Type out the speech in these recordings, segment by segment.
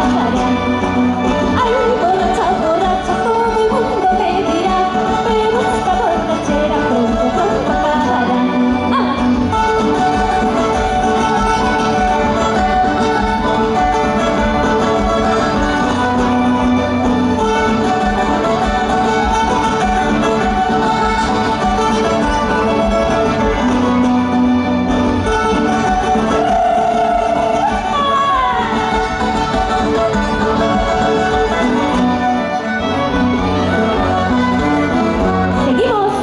Acabará. Ay, borracha, borracha, todo el mundo te dirá, pero esta borrachera pronto, pronto acabará. ¡Ah! Seguimos.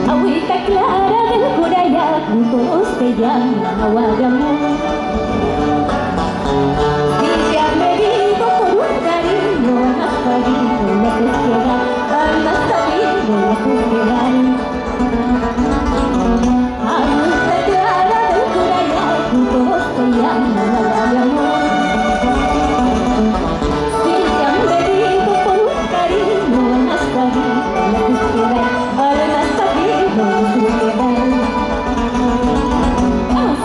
Agüita clara del Curayacu, todos te llaman agua de amor. Si te han bebido por un cariño, más sabido lo haces quedar, al más sabido lo haces quedar. Agüita clara del Curayacu, todos te llaman agua de amor. Si te han bebido por un cariño, al más sabido lo haces quedar, al más sabido lo haces quedar. ¡Vamos!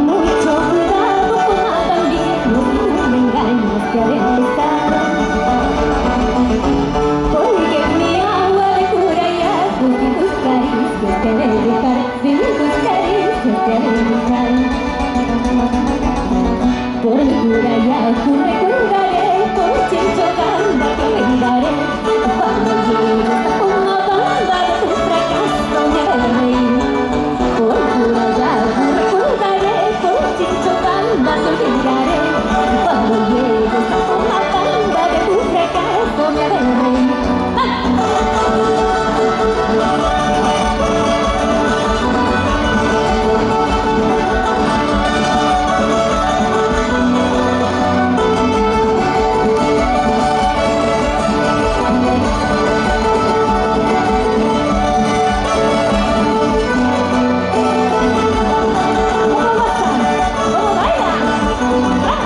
Mucho cuidado con Adalino, si tú me engañas te haré empezar. Porque mi agua de Curayacu, sin tus caricias te he de dejar, sin tus caricias te he de dejar. Por Curayacu recordaré, por Chinchocamba te olvidaré. Cuando llegues a Pomabamba de tu fracaso me haré reír. Por Curayacu recordaré, por Chinchocamba te olvidaré. Cuando llegues a Pomabamba de tu fracaso me haré reír. ¡Ah! ¿Cómo gozan? ¿Cómo bailan? ¡Ah!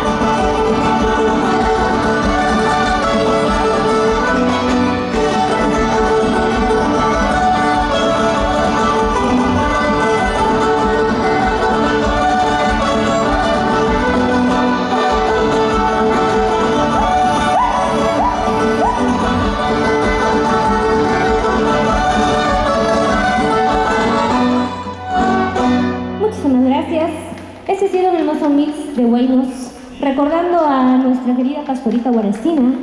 Muchísimas gracias. Este ha sido un hermoso mix de huaynos, recordando a nuestra querida pastorita Guaracina.